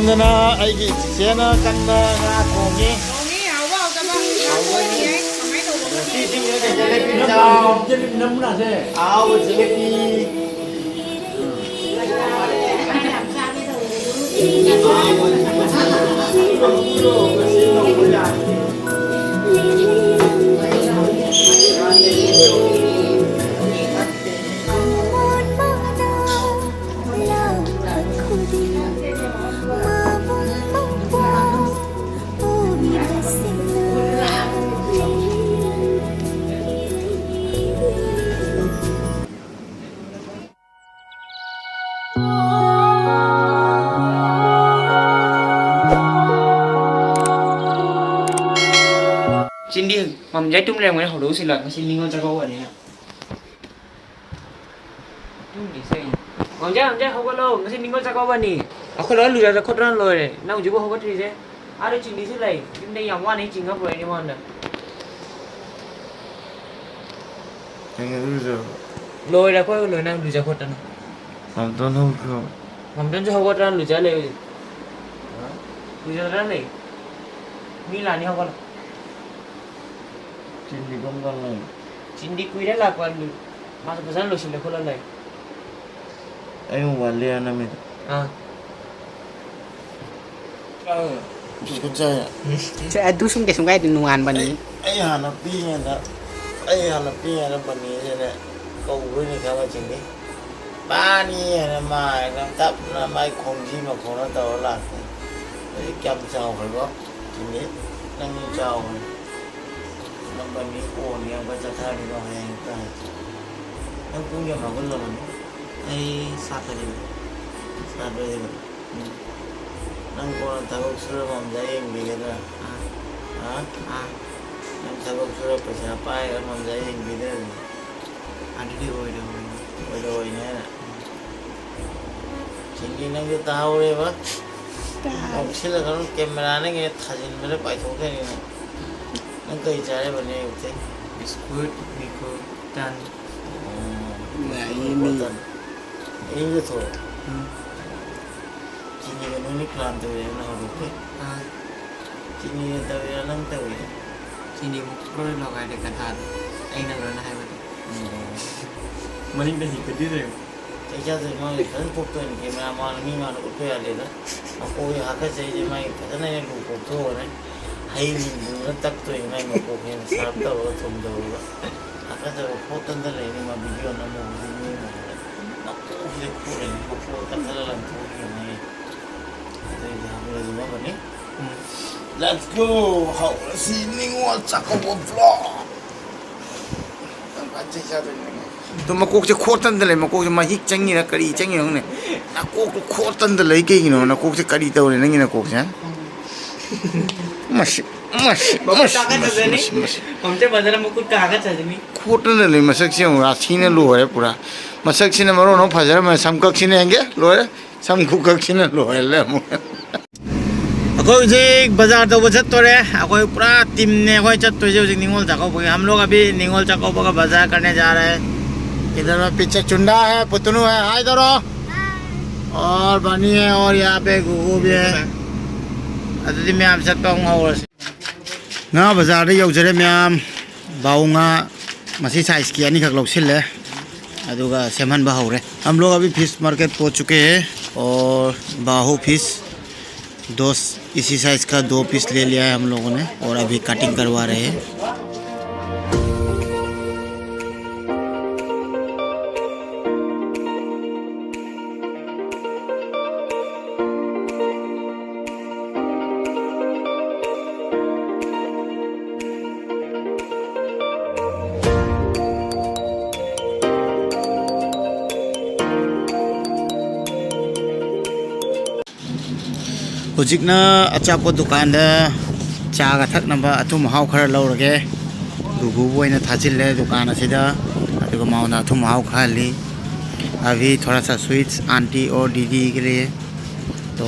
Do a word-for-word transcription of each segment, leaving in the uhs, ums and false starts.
ꯑꯗꯨꯅ ꯑꯩꯒꯤ ꯆꯤꯆꯦꯅ ꯀꯟꯅ ꯉꯥ ꯊꯣꯡꯉꯤ꯫ ꯊꯣꯡꯉꯤ, ꯍꯥꯎꯕ ꯍꯥꯎꯇꯕ ꯉꯥ ꯊꯣꯡꯉꯤ ꯍꯥꯏ꯫ ꯀꯃꯥꯏꯅ ꯇꯧꯕꯅꯣ? ꯁꯤꯁꯤꯡꯁꯦ ꯖꯦꯂꯦꯕꯤ ꯆꯥꯎ꯫ ꯖꯦꯂꯦꯕꯤ ꯅꯝꯕꯅꯁꯦ꯫ ꯑꯍꯥꯎꯕ ꯖꯦꯂꯦꯕꯤ꯫ ꯆꯤꯟꯗꯤ ꯃꯝꯖꯥꯏ ꯇꯨꯝ ꯂꯩꯔꯝꯒꯅꯤ, ꯍꯧꯗꯣꯛꯎꯁꯤꯜꯂꯣ, ꯉꯁꯤ ꯅꯤꯉꯣꯜ ꯆꯥꯛꯀꯧꯕꯅꯤꯅ꯫ ꯇꯨꯝꯗꯤ ꯁꯦꯡ-, ꯃꯝꯖꯥꯏ, ꯃꯝꯖꯥꯏ, ꯍꯧꯒꯠꯂꯣ, ꯉꯁꯤ ꯅꯤꯉꯣꯜ ꯆꯥꯛꯀꯧꯕꯅꯤ꯫ ꯑꯩꯈꯣꯏ ꯂꯣꯏ ꯂꯨꯖꯗ ꯈꯣꯠꯇꯅ ꯂꯣꯏꯔꯦ, ꯅꯪ ꯍꯧꯖꯤꯛꯐꯥꯎ ꯍꯧꯒꯠꯇ꯭ꯔꯤꯁꯦ? ꯑꯥꯗ ꯆꯤꯡꯂꯤꯁꯨ ꯂꯩ, ꯌꯨꯝꯗ ꯌꯥꯝ ꯋꯥꯅ ꯆꯤꯡꯉ ꯄꯨꯔꯛꯏꯅꯦ ꯃꯉꯣꯟꯗ꯫ ꯍꯌꯦꯡ ꯑꯗꯨ ꯂꯨꯖꯔꯣ? ꯂꯣꯏꯔꯦ, ꯑꯩꯈꯣꯏ ꯂꯣꯏ ꯅꯪ ꯂꯨꯖ ꯈꯣꯠꯇꯅ꯫ ꯃꯝꯇꯣꯟ ꯍꯧꯈ꯭ꯔꯣ꯫ ꯃꯝꯇꯣꯟꯁꯨ ꯍꯧꯒꯠꯇꯅ ꯂꯨꯖ ꯂꯩ ꯍꯧꯖꯤꯛ꯫ ꯍꯥ? ꯂꯨꯖꯗꯅ ꯂꯩ꯫ ꯃꯤ ꯂꯥꯛꯑꯅꯤ, ꯍꯧꯒꯠꯂꯣ꯫ ꯆꯤꯟꯗꯤ ꯀꯔꯝ ꯀꯥꯟ ꯂꯥꯛꯏ? ꯆꯤꯟꯗꯤ ꯀꯨꯏꯔꯦ ꯂꯥꯛꯄ, ꯂꯨ-, ꯃꯥꯁꯨ ꯐꯖꯅ ꯂꯣꯏꯁꯤꯜꯂꯦ ꯈꯣꯠꯂ ꯂꯩ꯫ ꯑꯩ ꯃꯣꯕꯥꯏꯜꯗ ꯌꯥꯅꯃꯤꯗ꯫ ꯑꯥ꯫ ꯕꯤꯁꯀꯨꯠ ꯆꯥꯏ꯫ ꯁꯦ, ꯑꯗꯨ ꯁꯨꯝ ꯀꯩꯁꯨꯝ ꯀꯥꯏꯗꯦ, ꯅꯨꯡꯉꯥꯟꯕꯅꯤ꯫ ꯑꯩ, ꯑꯩ ꯍꯥꯟꯅ ꯄꯤꯛꯏꯉꯩꯗ, ꯑꯩ ꯍꯥꯟꯅ ꯄꯤꯛꯏꯉꯩꯗ ꯕꯅꯤꯁꯤꯅꯦ ꯀꯧꯕꯣꯏꯅꯤ ꯈꯪꯉ ꯆꯤꯡꯅꯤ꯫ ꯄꯥꯅꯤ ꯍꯥꯏꯅ ꯃꯥ ꯑꯗꯨꯝ ꯇꯞꯅ ꯃꯥꯏ ꯈꯣꯡꯖꯤ ꯃꯈꯣꯟꯅ ꯇꯧꯔ ꯂꯥꯛꯇꯣꯏꯅꯤ꯫ ꯍꯧꯖꯤꯛ ꯀꯌꯥꯝ ꯆꯥꯎꯈ꯭ꯔꯦꯀꯣ? ꯆꯤꯡꯅꯤ, ꯅꯪꯁꯨ ꯆꯥꯎꯈ꯭ꯔꯦ꯫ ꯅꯪ ꯕꯅꯤ ꯀꯣꯟꯅꯤ ꯑꯃꯨꯛꯀ ꯆꯠꯊꯔꯅꯤꯀꯣ ꯍꯌꯦꯡ ꯍꯦꯛꯇ ꯍꯥꯏ꯫ ꯅꯪ ꯄꯨꯡ ꯀꯌꯥ ꯍꯧꯒꯠꯂꯕꯅꯣ? ꯑꯩ ꯁꯥꯠ ꯕꯖꯦꯗ꯫ ꯁꯥꯠ ꯕꯖꯦꯗ? ꯎꯝ꯫ ꯅꯪ ꯀꯣꯟꯅ ꯊꯕꯛ ꯁꯨꯔ ꯃꯝꯖꯥ ꯌꯦꯡꯕꯤꯒꯗ꯭ꯔꯥ? ꯑꯥ꯫ ꯍꯥ? ꯑꯥ꯫ ꯅꯪ ꯊꯕꯛ ꯁꯨꯔ ꯄꯩꯁꯥ ꯄꯥꯏꯔ ꯃꯝꯖꯥ ꯌꯦꯡꯕꯤꯗ꯭ꯔꯗꯤ? ꯑꯗꯨꯗꯤ ꯑꯣꯏꯔꯣꯏ꯫ ꯑꯣꯏꯔꯣꯏꯅꯦ꯫ ꯎꯝ꯫ ꯆꯤꯡꯒꯤ ꯅꯪꯁꯨ ꯇꯥꯍꯧꯔꯦꯕ? ꯇꯥꯍꯧꯔꯦ꯫ ꯅꯣꯛꯁꯤꯜꯂꯒ ꯅꯪ ꯀꯦꯃꯦꯔꯥꯅ ꯍꯦꯛ ꯊꯥꯖꯤꯟꯕꯗ ꯄꯥꯏꯊꯣꯛꯈ꯭ꯔꯅꯤ ꯅꯪ꯫ ꯅꯪ ꯀꯔꯤ ꯆꯥꯔꯤꯕꯅꯦ ꯑꯌꯨꯛꯇꯩ? ꯕꯤꯁꯀꯨꯠ, ꯃꯤꯀꯨꯠ, ꯇꯟ꯫ ꯑꯣ, ꯌꯥꯏꯌꯦ, ꯕꯤꯁꯀꯨꯠ, ꯃꯤ꯫ ꯇꯟ꯫ ꯑꯌꯨꯛꯇ ꯊꯣꯛꯑꯣ꯫ ꯎꯝ꯫ ꯆꯤꯅꯤꯒ ꯅꯣꯏꯅ plan ꯇꯧꯔꯤꯔꯣ ꯅꯪ ꯍꯧꯖꯤꯛꯇꯤ? ꯑꯥ꯫ ꯆꯤꯅꯤꯅ ꯇꯧꯔꯤꯔꯣ ꯅꯪ ꯇꯧꯔꯤꯔꯣ? ꯆꯤꯅꯤ ꯃꯨꯛ ꯂꯣꯏ ꯂꯣꯒꯥꯏꯔꯦ ꯒꯙꯥꯗꯣ꯫ ꯑꯩꯅ ꯂꯣꯏꯅ ꯍꯥꯏꯕꯗꯣ꯫ ꯎꯝ꯫ ꯃꯅꯤꯡꯗ ꯍꯤꯒꯠꯂꯤꯗꯣ ꯌꯦꯡꯉꯣ꯫ ꯆꯩ ꯆꯥꯗꯣꯏ ꯃꯥꯒꯤ ꯐꯖꯅ ꯄꯣꯛꯇꯣꯏꯅꯤ camera ꯃꯥꯅ ꯃꯤ ꯃꯥꯅ ꯎꯠꯄ ꯌꯥꯗꯦꯗ꯫ ꯃꯀꯣꯛꯁꯦ ꯍꯥꯀꯠꯆꯩꯁꯦ ꯃꯥꯒꯤ ꯐꯖꯅ ꯑꯩꯅ ꯂꯨ ꯄꯣꯛꯊꯣꯛꯑꯅꯤ꯫ ꯍꯩ ꯃꯨꯟꯗꯨꯅ ꯇꯛꯇꯣꯏꯅꯤ ꯃꯥꯒꯤ ꯃꯀꯣꯛꯁꯦ ꯑꯩꯅ ꯁꯥꯔꯞ ꯇꯧꯔꯒ ꯊꯨꯝ ꯇꯧꯔꯒ꯫ ꯍꯥꯀꯠꯆꯕ ꯈꯣꯠꯇꯅꯗ ꯂꯩꯅꯤ ꯃꯥ video ꯅꯝꯃꯨꯕꯗꯤ ꯃꯤ ꯃꯥꯡꯗ꯫ ꯃꯀꯣꯛꯁꯤꯗ ꯈꯣꯠꯂꯅꯤ ꯃꯀꯣꯛ ꯀꯛꯊꯠꯂ ꯂꯪꯊꯣꯛꯑꯒ ꯌꯦꯡꯉꯣ꯫ ꯑꯗꯩꯗꯤ ꯍꯧꯔꯁꯤ ꯃꯥꯕꯅꯤ꯫ ꯎꯝ꯫ Let's go! ꯍꯧꯔꯁꯤ Ningol Chakkouba vlog! ꯑꯗꯨ ꯃꯀꯣꯛꯁꯦ ꯈꯣꯠꯇꯟꯗ ꯂꯩ, ꯃꯀꯣꯛꯁꯦ ꯃꯍꯤꯛ ꯆꯪꯉꯤꯔꯥ ꯀꯔꯤ ꯆꯪꯉꯤꯅꯣ ꯈꯪꯗꯦ꯫ ꯅꯀꯣꯛꯇꯨ ꯈꯣꯠꯇꯟꯗ ꯂꯩ ꯀꯩꯒꯤꯅꯣ? ꯅꯀꯣꯛꯁꯦ ꯀꯔꯤ ꯇꯧꯔꯦ ꯅꯪꯒꯤ ꯅꯀꯣꯛꯁꯦ? ꯃꯁꯤ, ꯃꯁꯤ, ꯃꯈꯨꯠ ꯃꯁꯤ, ꯀꯥꯈꯠꯆꯗꯅꯤ꯫ ꯃꯁꯤ, ꯃꯁꯤ꯫ ꯃꯝꯆꯦ ꯐꯖꯅ ꯃꯈꯨꯠ ꯀꯥꯈꯠꯆꯗꯅꯤ꯫ ꯈꯣꯠꯇꯅ ꯂꯩ ꯃꯁꯛꯁꯦ ꯌꯦꯡꯉꯨ, ꯔꯥꯁꯤꯅ ꯂꯣꯏꯔꯦ ꯄꯨꯔꯥ꯫ ꯃꯁꯛꯁꯤꯅ ꯃꯔꯣꯟ ꯑꯃ ꯐꯖꯔꯝꯃꯦ, ꯁꯝꯀꯛꯁꯤꯅ ꯌꯦꯡꯒꯦ, ꯂꯣꯏꯔꯦ꯫ ꯁꯝ ꯈꯨꯀꯛꯁꯤꯅ ꯂꯣꯏꯔꯦ ꯑꯃꯨꯛ꯫ ꯑꯩꯈꯣꯏ ꯍꯧꯖꯤꯛ ꯕꯖꯥꯔ ꯇꯧꯕ ꯆꯠꯇꯣꯔꯦ꯫ ꯑꯩꯈꯣꯏ ꯄꯨꯔꯥ teamꯅꯦ ꯑꯩꯈꯣꯏ ꯆꯠꯇꯣꯏꯁꯦ ꯍꯧꯖꯤꯛ ꯅꯤꯉꯣꯜ ꯆꯥꯛꯀꯧꯕꯒꯤ꯫ हम लोग अभी निंगोल चाकोबा का बाजार करने जा रहे हैं। इधर में पीछे चुंडा है, पुतनू है, हाय करो। और बनी है और यहाँ पे गुगू भी है। ꯑꯗꯨꯗꯤ ꯃꯌꯥꯝ ꯆꯠꯄ ꯑꯃꯨꯛ ꯍꯧꯔꯁꯤ꯫ ꯉꯥ ꯕꯖꯥꯔꯗ ꯌꯧꯖꯔꯦ ꯃꯌꯥꯝ꯫ ꯕꯥꯎ ꯉꯥ ꯃꯁꯤ sizeꯀꯤ ꯑꯅꯤꯈꯛ ꯂꯧꯁꯤꯜꯂꯦ꯫ ꯑꯗꯨꯒ ꯁꯦꯝꯍꯟꯕ ꯍꯧꯔꯦ। हम लोग अभी फिश मार्केट पहुंच चुके हैं और बाहू फिश दो, इसी साइज का दो पीस ले लिया है हम लोगों ने और अभी कटिंग करवा रहे हैं। ꯍꯧꯖꯤꯛꯅ ꯑꯆꯥꯄꯣꯠ ꯗꯨꯀꯥꯟꯗ ꯆꯥꯒ ꯊꯛꯅꯕ ꯑꯊꯨꯝ ꯑꯍꯥꯎ ꯈꯔ ꯂꯧꯔꯒꯦ꯫ ꯒꯨꯒꯨꯕꯨ ꯑꯣꯏꯅ ꯊꯥꯖꯤꯜꯂꯦ ꯗꯨꯀꯥꯟ ꯑꯁꯤꯗ, ꯑꯗꯨꯒ ꯃꯉꯣꯟꯗ ꯑꯊꯨꯝ ꯑꯍꯥꯎ ꯈꯜꯂꯤ꯫ अभी थोड़ा सा स्वीट्स आंटी और दीदी के लिए, तो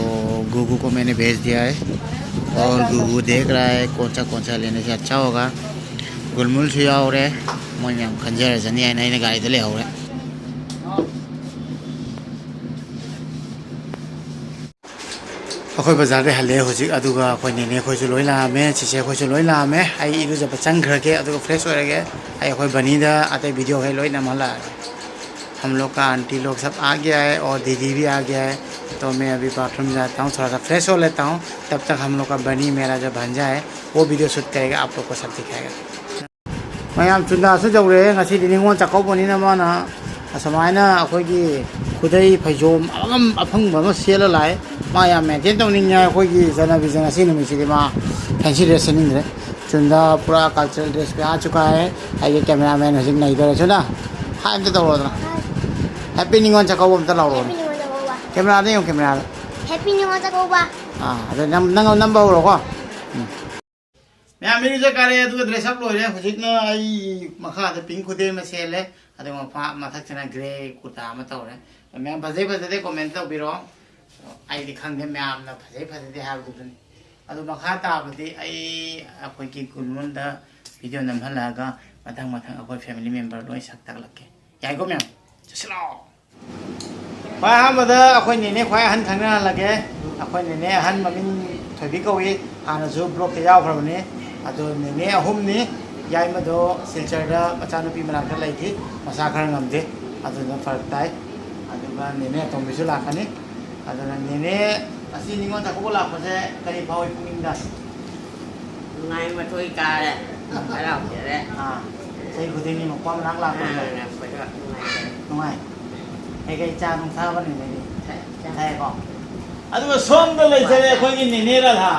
गुगू को मैंने भेज दिया है और गुगू देख रहा है कौन सा कौन सा लेने से अच्छा होगा। ꯒꯨꯜꯃꯨꯜꯁꯨ ꯌꯥꯎꯔꯦ꯫ ꯃꯣꯏ ꯃꯌꯥꯝ ꯈꯟꯖꯔꯖꯅꯤ ꯍꯥꯏꯅ ꯑꯩꯅ ꯒꯥꯔꯤꯗ ꯂꯩꯍꯧꯔꯦ꯫ ꯑꯩꯈꯣꯏ ꯕꯖꯥꯔꯗꯩ ꯍꯜꯂꯛꯑꯦ ꯍꯧꯖꯤꯛ, ꯑꯗꯨꯒ ꯑꯩꯈꯣꯏ ꯅꯦꯅꯦ ꯈꯣꯏꯁꯨ ꯂꯣꯏ ꯂꯥꯛꯑꯝꯃꯦ, ꯆꯤꯆꯦ ꯈꯣꯏꯁꯨ ꯂꯣꯏ ꯂꯥꯛꯑꯝꯃꯦ꯫ ꯑꯩ ꯏꯔꯨꯖꯕ ꯆꯪꯈ꯭ꯔꯒꯦ, ꯑꯗꯨꯒ fresh ꯑꯣꯏꯔꯒꯦ꯫ ꯑꯩ ꯑꯩꯈꯣꯏ ꯕꯅꯤꯗ ꯑꯇꯩ video ꯈꯩ ꯂꯣꯏ ꯅꯝꯍꯜꯂꯛꯑꯒꯦ꯫ हम लोग का आंटी लोग सब आ गया है और दीदी भी आ गया है। तो मैं अभी बाथरूम जाता हूँ, थोड़ा सा fresh हो लेता हूँ। तब तक हम लोग का बनी मेरा जो भांजा है, वो video shoot करेगा, आप लोग को सब दिखाएगा। ꯃꯌꯥꯝ ꯆꯨꯟꯗꯥꯁꯨ ꯌꯧꯔꯛꯑꯦ꯫ ꯉꯁꯤꯗꯤ ꯅꯤꯉꯣꯜ ꯆꯥꯛꯀꯧꯕꯅꯤꯅ ꯃꯥꯅ ꯑꯁꯨꯃꯥꯏꯅ ꯑꯩꯈꯣꯏꯒꯤ ꯈꯨꯗꯩ ꯐꯩꯖꯣꯝ ꯑꯉꯝ ꯑꯐꯪꯕ ꯑꯃ ꯁꯦꯠꯂ ꯂꯥꯛꯑꯦ꯫ ꯃꯥ ꯌꯥꯝ maintain ꯇꯧꯅꯤꯡꯉꯦ꯫ ꯑꯩꯈꯣꯏꯒꯤ ꯆꯠꯅꯕꯤꯁꯦ ꯉꯁꯤ ꯅꯨꯃꯤꯠꯁꯤꯗꯤ ꯃꯥ fancy dress ꯁꯦꯠꯅꯤꯡꯗ꯭ꯔꯦ꯫ ꯆꯨꯟꯗꯥ ꯄꯨꯔꯥ cultural dress ꯄꯦꯍꯥ ꯆꯨꯀꯥ ꯍꯦ꯫ ꯑꯩꯒꯤ cameraman ꯍꯧꯖꯤꯛ ꯅꯩꯗꯣꯔꯦ꯫ ꯆꯨꯟꯗꯥ, hi ꯑꯝꯇ ꯇꯧꯔꯣꯗꯅ꯫ Happy ꯅꯤꯉꯣꯜ ꯆꯥꯛꯀꯧꯕ ꯑꯝꯇ ꯂꯥꯎꯔꯣꯅꯦ꯫ Happy ꯅꯤꯉꯣꯜ ꯆꯥꯛꯀꯧꯕ꯫ Cameraꯗ ꯌꯦꯡꯉꯨ, cameraꯗ꯫ Happy ꯅꯤꯉꯣꯜ ꯆꯥꯛꯀꯧꯕ꯫ ꯑꯥ, ꯑꯗꯣ ꯅꯪ, ꯅꯪ ꯅꯝꯕ ꯍꯧꯔꯣꯀꯣ꯫ ꯎꯝ꯫ ꯃꯌꯥꯝ ꯏꯔꯨꯖ ꯀꯥꯔꯦ, ꯑꯗꯨꯒ dress up ꯂꯣꯏꯔꯦ꯫ ꯍꯧꯖꯤꯛꯅ ꯑꯩ ꯃꯈꯥꯗ pink ꯈꯨꯗꯩ ꯑꯃ ꯁꯦꯠꯂꯦ, ꯑꯗꯨꯒ ꯃꯄꯥ-, ꯃꯊꯛꯁꯤꯅ grey ꯀꯨꯔꯇꯥ ꯑꯃ ꯇꯧꯔꯦ꯫ ꯃꯌꯥꯝ ꯐꯖꯩ ꯐꯖꯗꯦ comment ꯇꯧꯕꯤꯔꯛꯑꯣ꯫ ꯑꯩꯗꯤ ꯈꯪꯗꯦ, ꯃꯌꯥꯝꯅ ꯐꯖꯩ ꯐꯖꯗꯦ ꯍꯥꯏꯕꯗꯨꯗꯨꯅꯤ꯫ ꯑꯗꯨ ꯃꯈꯥ ꯇꯥꯕꯗꯤ ꯑꯩ ꯑꯩꯈꯣꯏꯒꯤ ꯒꯨꯟꯒꯨꯟꯗ video ꯅꯝꯍꯜꯂꯛꯑꯒ ꯃꯊꯪ ꯃꯊꯪ ꯑꯩꯈꯣꯏ family member ꯂꯣꯏ ꯁꯛ ꯇꯥꯛꯂꯛꯀꯦ꯫ ꯌꯥꯏꯀꯣ ꯃꯌꯥꯝ? ꯆꯠꯁꯤꯜꯂꯣ! ꯈ꯭ꯋꯥꯏ ꯑꯍꯥꯟꯕꯗ ꯑꯩꯈꯣꯏ ꯅꯦꯅꯦ ꯈ꯭ꯋꯥꯏ ꯑꯍꯟ ꯈꯪꯅꯍꯜꯂꯒꯦ꯫ ꯑꯩꯈꯣꯏ ꯅꯦꯅꯦ ꯑꯍꯟ ꯃꯃꯤꯡ ꯊꯣꯏꯕꯤ ꯀꯧꯏ, ꯍꯥꯟꯅꯁꯨ vlogꯇ ꯌꯥꯎꯈ꯭ꯔꯕꯅꯤ꯫ ꯑꯗꯣ ꯅꯦꯅꯦ ꯑꯍꯨꯝꯅꯤ, ꯌꯥꯏꯃꯗꯣ ꯁꯤꯜꯆꯔꯗ ꯃꯆꯥꯅꯨꯄꯤ ꯃꯅꯥꯛꯇ ꯂꯩꯈꯤ, ꯃꯁꯥ ꯈꯔ ꯉꯝꯗꯦ, ꯑꯗꯨꯅ ꯐꯔꯛ ꯇꯥꯏ꯫ ꯑꯗꯨꯒ ꯅꯦꯅꯦ ꯑꯇꯣꯝꯕꯤꯁꯨ ꯂꯥꯛꯀꯅꯤ꯫ ꯑꯗꯨꯅ ꯅꯦꯅꯦ ꯑꯁꯤ ꯅꯤꯉꯣꯜ ꯆꯥꯛꯀꯧꯕ ꯂꯥꯛꯄꯁꯦ ꯀꯔꯤ ꯐꯥꯎꯏ ꯄꯨꯛꯅꯤꯡꯗ? ꯅꯨꯡꯉꯥꯏ, ꯃꯊꯣꯏ ꯀꯥꯔꯦ, ꯍꯔꯥꯎꯖꯔꯦ꯫ ꯑꯥ, ꯆꯍꯤ ꯈꯨꯗꯤꯡꯒꯤ ꯃꯄꯥ ꯃꯅꯥꯛ ꯂꯥꯛꯄꯁꯦ ꯑꯥ, ꯂꯥꯛꯄꯗꯣ ꯅꯨꯡꯉꯥꯏꯖꯔꯦ꯫ ꯅꯨꯡꯉꯥꯏ꯫ ꯀꯩꯀꯩ ꯆꯥ ꯅꯨꯡ ꯊꯛꯑꯕ ꯅꯦꯅꯦꯗꯤ? ꯊꯛꯑꯦ, ꯆꯥ꯫ ꯊꯛꯑꯦꯀꯣ? ꯑꯗꯨꯒ ꯁꯣꯝꯗ ꯂꯩꯖꯔꯦ ꯑꯩꯈꯣꯏꯒꯤ ꯅꯦꯅꯦ ꯔꯥꯙꯥ꯫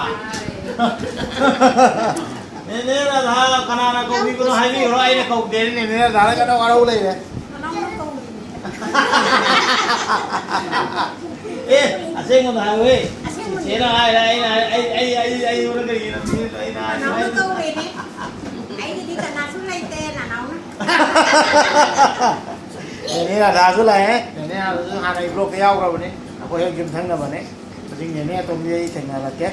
ꯅꯦꯅꯦ ꯔꯥꯙꯥ ꯀꯅꯥꯅ ꯀꯧꯕꯤꯕꯅꯣ ꯍꯥꯏꯕꯤꯈ꯭ꯔꯣ, ꯑꯩꯅ ꯀꯧꯗꯦ꯫ ꯅꯦꯅꯦ ꯔꯥꯙꯥꯅ ꯀꯟꯅ ꯋꯥꯔꯧ ꯂꯩꯔꯦ꯫ ꯅꯅꯥꯎꯅ ꯀꯧꯔꯤꯅꯦ꯫ ꯑꯦ, ꯑꯁꯦꯡꯕꯗ ꯍꯥꯏꯌꯨꯍꯦ꯫ ꯑꯁꯦꯡꯕꯅꯦ꯫ ꯆꯦꯅ ꯍꯥꯏꯔꯦ, ꯑꯩꯅ ꯍꯥꯏ-, ꯑꯩ, ꯑꯩ, ꯑꯩ, ꯑꯩꯉꯣꯟꯗ ꯀꯔꯤꯒꯤꯅꯣ ꯊꯤꯔꯤꯗꯣ? ꯑꯩꯅ ꯍꯥꯏ-, ꯅꯅꯥꯎꯅ ꯍꯥꯏ-, ꯀꯧꯔꯤꯅꯦ꯫ ꯑꯩꯒꯤꯗꯤ ꯀꯅꯥꯁꯨ ꯂꯩꯇꯦ, ꯅꯅꯥꯎꯅ꯫ ꯅꯦꯅꯦ ꯔꯥꯙꯥꯁꯨ ꯂꯥꯛꯑꯦ꯫ ꯅꯦꯅꯦ ꯔꯥꯙꯥꯁꯨ ꯍꯥꯟꯅ vlogꯇ ꯌꯥꯎꯈ꯭ꯔꯕꯅꯤ꯫ ꯑꯩꯈꯣꯏ ꯍꯦꯛ ꯌꯨꯝꯊꯪꯅꯕꯅꯦ꯫ ꯍꯧꯖꯤꯛ ꯅꯦꯅꯦ ꯑꯇꯣꯝꯕꯤ ꯑꯩ ꯊꯦꯡꯅꯔꯛꯀꯦ꯫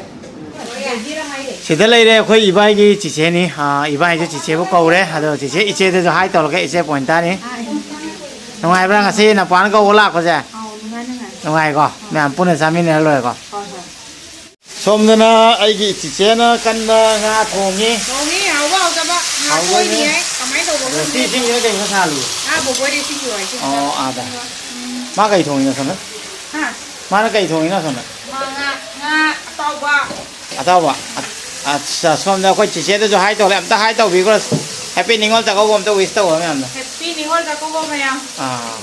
ꯁꯤꯗ ꯂꯩꯔꯦ ꯑꯩꯈꯣꯏ ꯏꯕꯥꯏꯒꯤ ꯆꯤꯆꯦꯅꯤ꯫ ꯑꯥ, ꯏꯕꯥꯏꯁꯨ ꯆꯤꯆꯦꯕꯨ ꯀꯧꯔꯦ꯫ ꯑꯗꯣ ꯆꯤꯆꯦ, ꯏꯆꯦꯗꯁꯨ hi ꯇꯧꯔꯒꯦ, ꯏꯆꯦ ꯄꯣꯏꯟꯇꯥꯅꯤ꯫ ꯅꯨꯡꯉꯥꯏꯕ꯭ꯔꯥ ꯉꯁꯤ ꯅꯄꯥꯅ ꯀꯧꯕ ꯂꯥꯛꯄꯁꯦ? ꯑꯥꯎ, ꯅꯨꯡꯉꯥꯏ, ꯅꯨꯡꯉꯥꯏ꯫ ꯅꯨꯡꯉꯥꯏꯀꯣ? ꯃꯌꯥꯝ ꯄꯨꯟꯅ ꯆꯥꯃꯤꯟꯅꯔ ꯂꯣꯏꯔꯦꯀꯣ? ꯍꯣꯏ, ꯍꯣꯏ꯫ ꯁꯣꯝꯗꯅ ꯑꯩꯒꯤ ꯆꯤꯆꯦꯅ ꯀꯟꯅ ꯉꯥ ꯊꯣꯡꯉꯤ꯫ ꯊꯣꯡꯉꯤ, ꯍꯥꯎꯕ ꯍꯥꯎꯇꯕ ꯉꯥ ꯍꯥꯎꯕꯅꯦ꯫ ꯊꯣꯡꯉꯤ ꯍꯥꯏ꯫ ꯀꯃꯥꯏꯅ ꯇꯧꯕꯅꯣ ꯈꯪꯗꯦ꯫ ꯁꯤꯁꯤꯡꯁꯤꯅ ꯀꯩꯅꯣ ꯁꯥꯍꯜꯂꯨ? ꯑꯥ, ꯕꯣꯕꯣꯏꯗ ꯏꯁꯤꯡ ꯄꯤꯌꯨ ꯍꯥꯏꯁꯦ꯫ ꯑꯣ, ꯑꯥꯗ꯫ ꯎꯝ꯫ ꯃꯥ ꯀꯩ ꯊꯣꯡꯉꯤꯅꯣ ꯁꯣꯝꯗ? ꯍꯥ? ꯃꯥꯅ ꯀꯩ ꯊꯣꯡꯉꯤꯅꯣ ꯁꯣꯝꯗ? ꯃꯥ ꯉꯥ, ꯉꯥ ꯑꯇꯥꯎꯕ꯫ ꯑꯇꯥꯎꯕ? ꯑꯠ-, ꯑꯠꯁꯥ, ꯁꯣꯝꯗ ꯑꯩꯈꯣꯏ ꯆꯤꯆꯦꯗꯁꯨ ꯍꯥꯏ ꯇꯧꯔꯦ, ꯑꯝꯇ ꯍꯥꯏ ꯇꯧꯕꯤꯈ꯭ꯔꯣ꯫ Happy ꯅꯤꯉꯣꯜ ꯆꯥꯛꯀꯧꯕ ꯑꯝꯇ wish ꯇꯧꯈ꯭ꯔꯣ ꯃꯌꯥꯝꯗ꯫ Happy ꯅꯤꯉꯣꯜ ꯆꯥꯛꯀꯧꯕ ꯃꯌꯥꯝ꯫ ꯑꯥ꯫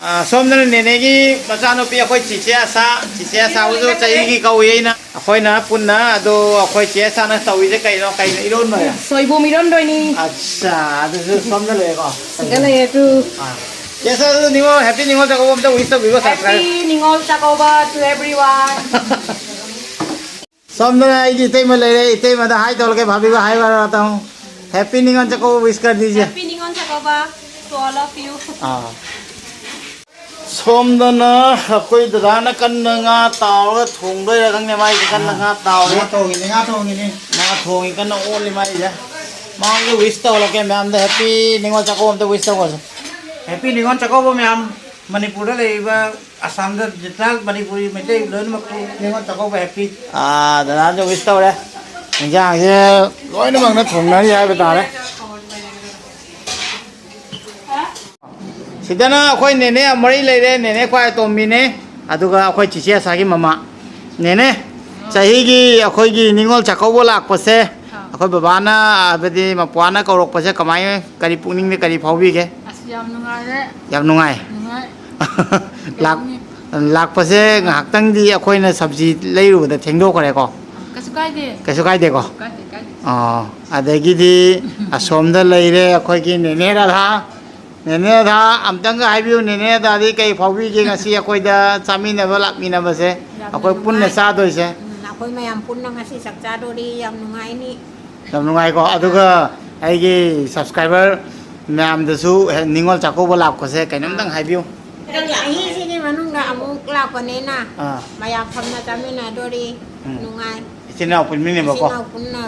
ꯑꯥ, ꯁꯣꯝꯗꯅ ꯅꯦꯅꯦꯒꯤ ꯃꯆꯥꯅꯨꯄꯤ ꯑꯩꯈꯣꯏ ꯆꯤꯆꯦ ꯑꯁꯥ, ꯆꯤꯆꯦ ꯑꯁꯥꯕꯨꯁꯨ ꯆꯍꯤꯒꯤ ꯀꯧꯏ ꯑꯩꯅ꯫ ꯑꯩꯈꯣꯏꯅ ꯄꯨꯟꯅ, ꯑꯗꯣ ꯑꯩꯈꯣꯏ ꯆꯦ ꯑꯁꯥꯅ ꯇꯧꯔꯤꯁꯦ ꯀꯩꯅꯣ? ꯀꯩꯅꯣ ꯏꯔꯣꯟꯕꯔꯣ? ꯁꯣꯏꯕꯨꯝ ꯏꯔꯣꯟꯗꯣꯏꯅꯤ꯫ ꯑꯠꯁꯥ, ꯑꯗꯨꯁꯨ ꯁꯣꯝꯗ ꯂꯩꯔꯦꯀꯣ? ꯁꯤꯗ ꯂꯩꯌꯦ ꯑꯗꯨ꯫ ꯑꯥ꯫ ꯆꯦ ꯑꯁꯥ, ꯑꯗꯨ ꯅꯤꯉꯣꯜ, happy ꯅꯤꯉꯣꯜ ꯆꯥꯛꯀꯧꯕ ꯑꯝꯇ wish ꯇꯧꯕꯤꯈꯣ, subscribe꯫ Happy Ningol Chakkouba to everyone꯫ ꯁꯣꯝꯗꯅ ꯑꯩꯒꯤ ꯏꯇꯩꯃ ꯂꯩꯔꯦ, ꯏꯇꯩꯃꯗ ꯍꯥꯏ ꯇꯧꯔꯒꯦ, ꯐꯥꯕꯤꯕ ꯍꯥꯏ ꯋꯥꯔꯣ ꯇꯥꯃꯣ꯫ Happy ꯅꯤꯉꯣꯜ ꯆꯥꯛꯀꯧꯕ wish कर दीजिए। Happy Ningol Chakkouba to all of you꯫ ꯑꯥ꯫ ꯁꯣꯝꯗꯅ ꯑꯩꯈꯣꯏ ꯗꯗꯥꯅ ꯀꯟꯅ ꯉꯥ ꯇꯥꯎꯔꯒ ꯊꯣꯡꯗꯣꯏꯔꯥ ꯈꯪꯗꯦ, ꯃꯥꯏꯁꯦ ꯀꯟꯅ ꯑꯥ꯫ ꯉꯥ ꯇꯥꯎꯔꯤ꯫ ꯉꯥ ꯊꯣꯡꯉꯤꯅꯦ, ꯉꯥ ꯊꯣꯡꯉꯤꯅꯦ꯫ ꯉꯥ ꯊꯣꯡꯉꯤ, ꯀꯟꯅ ꯑꯣꯜꯂꯤ ꯃꯥꯏꯁꯦ꯫ ꯃꯥꯁꯨ wish ꯇꯧꯍꯜꯂꯛꯀꯦ ꯃꯌꯥꯝꯗ, happy ꯅꯤꯉꯣꯜ ꯆꯥꯛꯀꯧꯕ ꯑꯝꯇ wish ꯇꯧꯈꯣꯁꯦ꯫ Happy ꯅꯤꯉꯣꯜ ꯆꯥꯛꯀꯧꯕ ꯃꯌꯥꯝ, ꯃꯅꯤꯄꯨꯔꯗ ꯂꯩꯔꯤꯕ, ꯑꯁꯥꯝꯗ ꯖꯤꯇꯥ ꯃꯅꯤꯄꯨꯔꯤ ꯃꯩꯇꯩ ꯂꯣꯏꯅꯃꯛꯄꯨ ꯅꯤꯉꯣꯜ ꯆꯥꯛꯀꯧꯕ happy꯫ ꯑꯥ, ꯗꯗꯥꯁꯨ wish ꯇꯧꯔꯦ꯫ ꯏꯟꯖꯥꯡꯁꯦ ꯂꯣꯏꯅꯃꯛꯅ ꯊꯣꯡꯅꯔꯤ ꯍꯥꯏꯕ ꯇꯥꯔꯦ꯫ ꯁꯤꯗꯅ ꯑꯩꯈꯣꯏ ꯅꯦꯅꯦ ꯑꯃꯔꯤ ꯂꯩꯔꯦ, ꯅꯦꯅꯦ ꯈ꯭ꯋꯥꯏ ꯑꯇꯣꯝꯕꯤꯅꯦ, ꯑꯗꯨꯒ ꯑꯩꯈꯣꯏ ꯆꯤꯆꯦ ꯑꯁꯥꯒꯤ ꯃꯃꯥ꯫ ꯅꯦꯅꯦ, ꯆꯍꯤꯒꯤ ꯑꯩꯈꯣꯏꯒꯤ ꯅꯤꯉꯣꯜ ꯆꯥꯛꯀꯧꯕ ꯂꯥꯛꯄꯁꯦ, ꯑꯥ꯫ ꯑꯩꯈꯣꯏ ꯕꯕꯥꯅ, ꯍꯥꯏꯕꯗꯤ ꯃꯄ꯭ꯋꯥꯅ ꯀꯧꯔꯛꯄꯁꯦ ꯀꯃꯥꯏꯅ, ꯀꯔꯤ ꯄꯨꯛꯅꯤꯡꯗ ꯀꯔꯤ ꯐꯥꯎꯕꯤꯒꯦ? ꯑꯁ, ꯌꯥꯝ ꯅꯨꯡꯉꯥꯏꯔꯦ꯫ ꯌꯥꯝ ꯅꯨꯡꯉꯥꯏ? ꯅꯨꯡꯉꯥꯏ꯫ ꯂꯥꯛ-, ꯀꯩꯅꯣꯅꯤ꯫ ꯂꯥꯛꯄꯁꯦ ꯉꯥꯏꯍꯥꯛꯇꯪꯗꯤ ꯑꯩꯈꯣꯏꯅ ꯁꯕꯖꯤ ꯂꯩꯔꯨꯕꯗ ꯊꯦꯡꯗꯣꯛꯈ꯭ꯔꯦꯀꯣ? ꯀꯩꯁꯨ ꯀꯥꯏꯗꯦ꯫ ꯀꯩꯁꯨ ꯀꯥꯏꯗꯦꯀꯣ? ꯀꯥꯏꯗꯦ, ꯀꯥꯏꯗꯦ꯫ ꯑꯣ, ꯑꯗꯒꯤꯗꯤ ꯑꯁꯣꯝꯗ ꯂꯩꯔꯦ ꯑꯩꯈꯣꯏꯒꯤ ꯅꯦꯅꯦ ꯔꯥꯙꯥ꯫ ꯅꯦꯅꯦ ꯔꯥꯙꯥ, ꯑꯝꯇꯪꯒ ꯍꯥꯏꯕꯤꯌꯨ, ꯅꯦꯅꯦ ꯔꯥꯙꯥꯗꯤ ꯀꯩ ꯐꯥꯎꯕꯤꯒꯦ ꯉꯁꯤ ꯑꯩꯈꯣꯏꯗ ꯆꯥꯃꯤꯟꯅꯕ ꯂꯥꯛꯃꯤꯟꯅꯕꯁꯦ? ꯌꯥꯝꯅ ꯑꯩꯈꯣꯏ ꯄꯨꯟꯅ ꯅꯨꯡꯉꯥꯏ꯫ ꯆꯥꯗꯣꯏꯁꯦ꯫ ꯎꯝ, ꯑꯩꯈꯣꯏ ꯃꯌꯥꯝ ꯄꯨꯟꯅ ꯉꯁꯤ ꯆꯥꯛ ꯆꯥꯗꯣꯔꯤ, ꯌꯥꯝ ꯅꯨꯡꯉꯥꯏꯅꯤ꯫ ꯌꯥꯝ ꯅꯨꯡꯉꯥꯏꯀꯣ꯫ ꯑꯗꯨꯒ ꯑꯩꯒꯤ subscriber ꯃꯌꯥꯝꯗꯁꯨ ꯍꯦ-, ꯅꯤꯉꯣꯜ ꯆꯥꯛꯀꯧꯕ ꯂꯥꯛꯄꯁꯦ ꯀꯩꯅꯣꯝꯇꯪ ꯑꯥ꯫ ꯍꯥꯏꯕꯤꯌꯨ꯫ ꯆꯍꯤꯁꯤꯒꯤ ꯃꯅꯨꯡꯗ ꯑꯃꯨꯛ ꯂꯥꯛꯄꯅꯤꯅ ꯑꯥ꯫ ꯃꯌꯥꯝ ꯐꯝꯅ ꯆꯥꯃꯤꯟꯅꯗꯣꯔꯤ꯫ ꯎꯝ꯫ ꯅꯨꯡꯉꯥꯏ꯫ ꯏꯆꯤꯟ ꯏꯅꯥꯎ ꯄꯨꯟꯕꯤꯅꯦꯕꯀꯣ꯫ ꯏꯆꯤꯟ ꯏꯅꯥꯎ ꯄꯨꯟꯅ꯫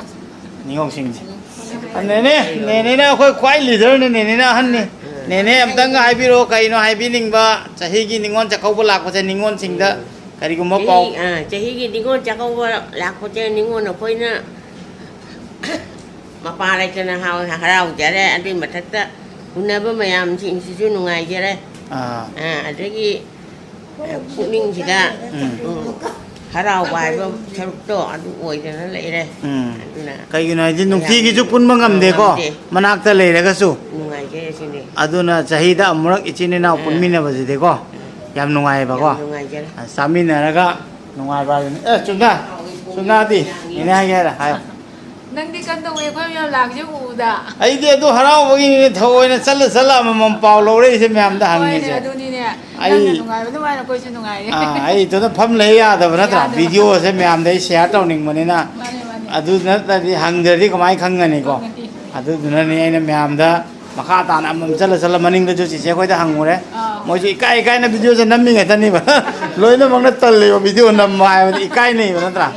ꯅꯤꯉꯣꯜꯁꯤꯡꯁꯦ꯫ ꯅꯦꯅꯦ, ꯅꯦꯅꯦꯅ ꯑꯩꯈꯣꯏ ꯈ꯭ꯋꯥꯏ leaderꯅꯦ, ꯅꯦꯅꯦꯅ ꯑꯍꯟꯅꯤ꯫ ꯅꯦꯅꯦ ꯑꯝꯇꯪꯒ ꯍꯥꯏꯕꯤꯔꯛꯑꯣ, ꯀꯩꯅꯣ ꯍꯥꯏꯕꯤꯅꯤꯡꯕ? ꯆꯍꯤꯒꯤ ꯅꯤꯉꯣꯜ ꯆꯥꯛꯀꯧꯕ ꯂꯥꯛꯄꯁꯦ ꯅꯤꯉꯣꯜꯁꯤꯡꯗ ꯀꯔꯤꯒꯨꯝꯕ ꯆꯍꯤ, ꯄꯥꯎ ꯑꯥ, ꯆꯍꯤꯒꯤ ꯅꯤꯉꯣꯜ ꯆꯥꯛꯀꯧꯕ ꯂꯥꯛꯄꯁꯦ ꯅꯤꯉꯣꯜ ꯑꯩꯈꯣꯏꯅ ꯃꯄꯥ ꯂꯩꯇꯅ ꯍꯥꯎ-, ꯍꯔꯥꯎꯖꯔꯦ꯫ ꯑꯗꯨꯏ ꯃꯊꯛꯇ ꯎꯅꯕ ꯃꯌꯥꯝꯁꯤꯡꯁꯤꯁꯨ ꯅꯨꯡꯉꯥꯏꯖꯔꯦ꯫ ꯑꯥ꯫ ꯑꯥ, ꯑꯗꯒꯤ, ꯑ, ꯄꯨꯛꯅꯤꯡꯁꯤꯗ, ꯎꯝ꯫ ꯎꯝ, ꯍꯔꯥꯎꯕ ꯍꯥꯏꯕ ꯁꯔꯨꯛꯇꯣ ꯑꯗꯨ ꯑꯣꯏꯗꯅ ꯂꯩꯔꯦ꯫ ꯎꯝ꯫ ꯑꯗꯨꯅ ꯀꯩꯒꯤꯅꯣ ꯍꯥꯏꯗꯤ ꯌꯥꯝ ꯅꯨꯡꯇꯤꯒꯤꯁꯨ ꯄꯨꯟꯕ ꯉꯝꯗꯦꯀꯣ, ꯉꯝꯗꯦ꯫ ꯃꯅꯥꯛꯇ ꯂꯩꯔꯒꯁꯨ꯫ ꯅꯨꯡꯉꯥꯏꯖꯩ ꯁꯤꯅꯤ꯫ ꯑꯗꯨꯅ ꯆꯍꯤꯗ ꯑꯃꯨꯔꯛ ꯏꯆꯤꯟ ꯏꯅꯥꯎ ꯑꯥ꯫ ꯄꯨꯟꯃꯤꯟꯅꯕꯁꯤꯗꯤꯀꯣ, ꯎꯝ꯫ ꯌꯥꯝ ꯅꯨꯡꯉꯥꯏꯌꯦꯕꯀꯣ꯫ ꯌꯥꯝ ꯅꯨꯡꯉꯥꯏꯖꯔꯦ꯫ ꯑ, ꯆꯥꯃꯤꯟꯅꯔꯒ ꯅꯨꯡꯉꯥꯏꯕ ꯍꯥꯏꯗꯨꯅꯤ꯫ ꯑꯦ, ꯆꯨꯝꯅ? ꯆꯨꯝꯅꯗꯤ? ꯏꯅꯦ ꯍꯥꯏꯒꯦ ꯍꯥꯏꯔ ꯍꯥꯏꯌꯣ꯫ ꯅꯪꯗꯤ ꯀꯝꯗꯧꯋꯦ ꯑꯩꯈꯣꯏ ꯃꯌꯥꯝ ꯂꯥꯛꯄꯁꯦ ꯎꯕꯗ? ꯑꯩꯗꯤ ꯑꯗꯨ ꯍꯔꯥꯎꯕꯒꯤꯅꯤꯅꯦ ꯊꯑꯣꯏꯅ ꯆꯠꯂ ꯆꯠꯂ ꯑꯃꯃꯝ ꯄꯥꯎ ꯂꯧꯔꯛꯏꯁꯦ ꯃꯌꯥꯝꯗ ꯍꯣꯏꯅꯦ, ꯍꯪꯉꯤꯁꯦ꯫ ꯑꯗꯨꯅꯤꯅꯦ꯫ ꯑꯩ ꯅꯪꯅ ꯅꯨꯡꯉꯥꯏꯕ ꯑꯗꯨꯃꯥꯏꯅ ꯑꯩꯈꯣꯏꯁꯨ ꯅꯨꯡꯉꯥꯏꯔꯦ꯫ ꯑꯥ, ꯑꯩ ꯏꯊꯟꯇ ꯐꯝ ꯂꯩ ꯌꯥꯗꯕ ꯅꯠꯇ꯭ꯔꯥ? ꯌꯥꯗꯕ꯫ ꯚꯤꯗꯤꯑꯣꯁꯦ ꯃꯌꯥꯝꯗ ꯑꯩ ꯁꯤꯌꯥꯔ ꯇꯧꯅꯤꯡꯕꯅꯤꯅ꯫ ꯃꯥꯅꯦ, ꯃꯥꯅꯦ꯫ ꯑꯗꯨ ꯅꯠꯇ꯭ꯔꯗꯤ ꯍꯪꯗ꯭ꯔꯗꯤ ꯀꯃꯥꯏꯅ ꯈꯪꯒꯅꯤꯀꯣ? ꯈꯪꯒꯅꯤ꯫ ꯑꯗꯨꯗꯨꯅꯅꯤ ꯑꯩꯅ ꯃꯌꯥꯝꯗ ꯃꯈꯥ ꯇꯥꯅ ꯑꯃꯃꯝ ꯆꯠꯂ ꯆꯠꯂ ꯃꯅꯤꯡꯗꯁꯨ ꯆꯤꯆꯦ ꯑꯩꯈꯣꯏꯗ ꯍꯪꯉꯨꯔꯦ꯫ ꯑꯥ꯫ ꯃꯣꯏꯁꯨ ꯏꯀꯥꯏ ꯏꯀꯥꯏꯅ ꯚꯤꯗꯤꯑꯣꯁꯦ ꯅꯝꯃꯤ ꯉꯥꯛꯇꯅꯦꯕ꯫ ꯂꯣꯏꯅꯃꯛꯅ ꯇꯜꯂꯦꯕ ꯚꯤꯗꯤꯑꯣ ꯅꯝꯕ ꯍꯥꯏꯕꯗꯤ ꯏꯀꯥꯏꯅꯩꯕ ꯅꯠꯇ꯭ꯔꯥ?